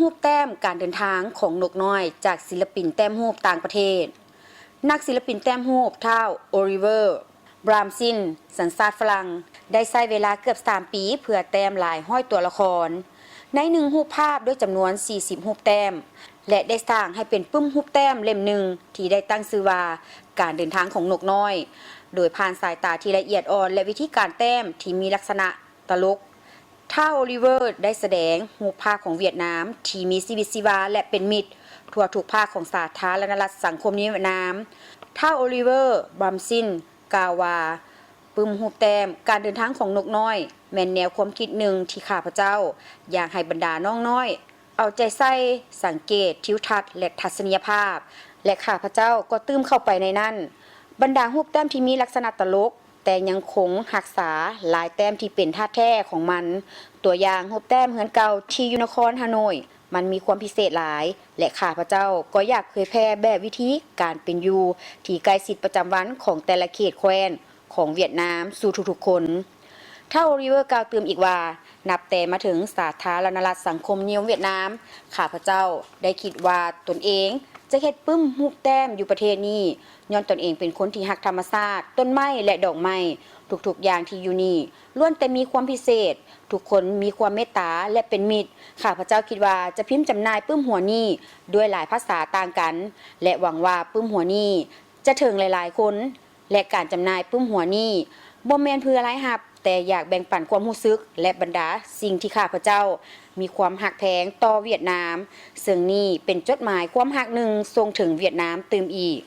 ຮູບແຕ້ມການເດີນທາງຂອງນົກນ້ອຍ ຈາກສິລະປິນແຕ້ມຮູບຕ່າງປະເທດ. ນັກສິລະປິນແຕ້ມຮູບ ທ້າວ ໂອລິເວີ ບຣາມຊິນ ສັນຊາດຝຣັ່ງ ໄດ້ໃຊ້ເວລາເກືອບສາມປີເພື່ອແຕ້ມຫຼາຍຮ້ອຍຕົວລະຄອນ ໃນໜຶ່ງຮູບພາບດ້ວຍຈຳນວນສີ່ສິບຮູບແຕ້ມ ແລະ ໄດ້ສ້າງໃຫ້ເປັນປຶ້ມຮູບແຕ້ມເຫຼັ້ມໜຶ່ງ ທີ່ໄດ້ຕັ້ງຊື່ວ່າ ການເດີນທາງຂອງນົກນ້ອຍ ໂດຍຜ່ານສາຍຕາທີ່ລະອຽດອ່ອນ ແລະ ວິທີການແຕ້ມທີ່ມີລັກສະນະຕະຫຼົກ. ທ້າວ ໂອລິເວີ ໄດ້ສະແດງຮູບພາບຂອງຫວຽດນາມທີ່ມີຊີວິດຊີວາ ແລະ ເປັນມິດທົ່ວທຸກພາກຂອງສາທາລະນະລັດສັງຄົມນິຍົມຫວຽດນາມ. ທ້າວ ໂອລິເວີ ບຣາມຊິນ ກ່າວວ່າ ປຶ້ມຮູບແຕ້ມການເດີນທາງຂອງນົກນ້ອຍ ແມ່ນແນວຄວາມຄິດໜຶ່ງທີ່ຂ້າພະເຈົ້າຢາກໃຫ້ບັນດານ້ອງນ້ອຍເອົາໃຈໃສ່, ສັງເກດທິວທັດ ແລະ ທັດສະນີຍະພາບ ແລະ ຂ້າພະເຈົ້າກໍຕື່ມເຂົ້າໄປໃນນັ້ນ. ບັນດາຮູບແຕ້ມທີ່ມີລັກສະນະຕະຫຼົກ ແຕ່ຍັງຄົງຮັກສາລາຍແຕ້ມທີ່ເປັນທາດແທ້ຂອງມັນ. ຕົວຢ່າງ, ຮູບແຕ້ມເຮືອນເກົ່າທີ່ຢູ່ນະຄອນຮ່າໂນ້ຍ ມັນມີຄວາມພິເສດຫຼາຍ ແລະ ຂ້າພະເຈົ້າກໍຢາກເຜີຍແຜ່ແບບວິທີການເປັນຢູ່ທີ່ໃກ້ຊິດປະຈຳວັນຂອງແຕ່ລະເຂດແຄວ້ນຂອງຫວຽດນາມສູ່ທຸກໆຄົນ. ທ້າວ ໂອລິເວີ ກ່າວຕື່ມອີກວ່າ, ນັບແຕ່ມາເຖິງສາທາລະນະລັດສັງຄົມນິຍົມຫວຽດນາມ, ຂ້າພະເຈົ້າໄດ້ຄິດວ່າຕົນເອງຈະເຮັດປຶ້ມຮູບແຕ້ມຢູ່ປະເທດນີ້ ຍ້ອນຕົນເອງເປັນຄົນທີ່ຮັກທຳມະຊາດ, ຕົ້ນໄມ້ ແລະ ດອກໄມ້. ທຸກໆຢ່າງທີ່ຢູ່ນີ້ລ້ວນແຕ່ມີຄວາມພິເສດ, ທຸກຄົນມີຄວາມເມດຕາ ແລະ ເປັນມິດ. ຂ້າພະເຈົ້າຄິດວ່າຈະພິມຈຳໜ່າຍປຶ້ມຫົວນີ້ດ້ວຍຫຼາຍພາສາຕ່າງກັນ ແລະ ຫວັງວ່າປຶ້ມຫົວນີ້ຈະເຖິງຫຼາຍໆຄົນ. ແລະ ການຈຳໜ່າຍປຶ້ມຫົວນີ້ບໍ່ແມ່ນເພື່ອລາຍຮັບ, ແຕ່ຢາກແບ່ງປັນຄວາມຮູ້ສຶກ ແລະ ບັນດາສິ່ງທີ່ຂ້າພະເຈົ້າມີຄວາມຮັກແພງຕໍ່ຫວຽດນາມ, ເຊິ່ງນີ້ເປັນຈົດໝາຍຄວາມຮັກໜຶ່ງສົ່ງເຖິງຫວຽດນາມຕື່ມອີກ.